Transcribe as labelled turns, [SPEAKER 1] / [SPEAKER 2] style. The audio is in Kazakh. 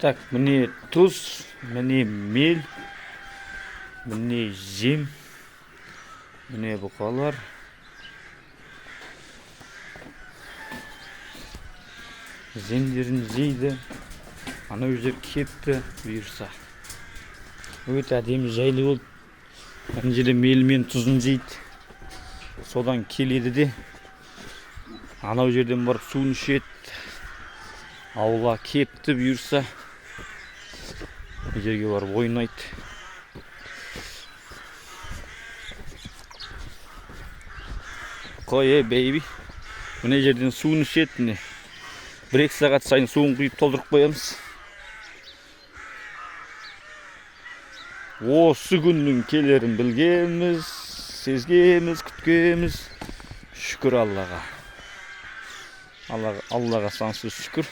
[SPEAKER 1] Так, міне тұз, міне мел, міне жем, міне бұқалар. Жемдерін жейді. Анау жер кепті, бұйырса. Өте әдемі, жайлы болды. Ана жерде мел мен тұзын жейді. Содан келеді де анау жерден барып суын ішеді. Аула кепті, бұйырса. Бұл жерге барып ойнайды. Қой, ей, бейби. Мына жерден суын ішеді, міне. 1-2 сағат сайын суын құйып толтырып қоямыз. Осы күннің келерін білгенбіз, сезгенбіз, күткенбіз. Шүкір Аллаға. Аллаға сансыз шүкір.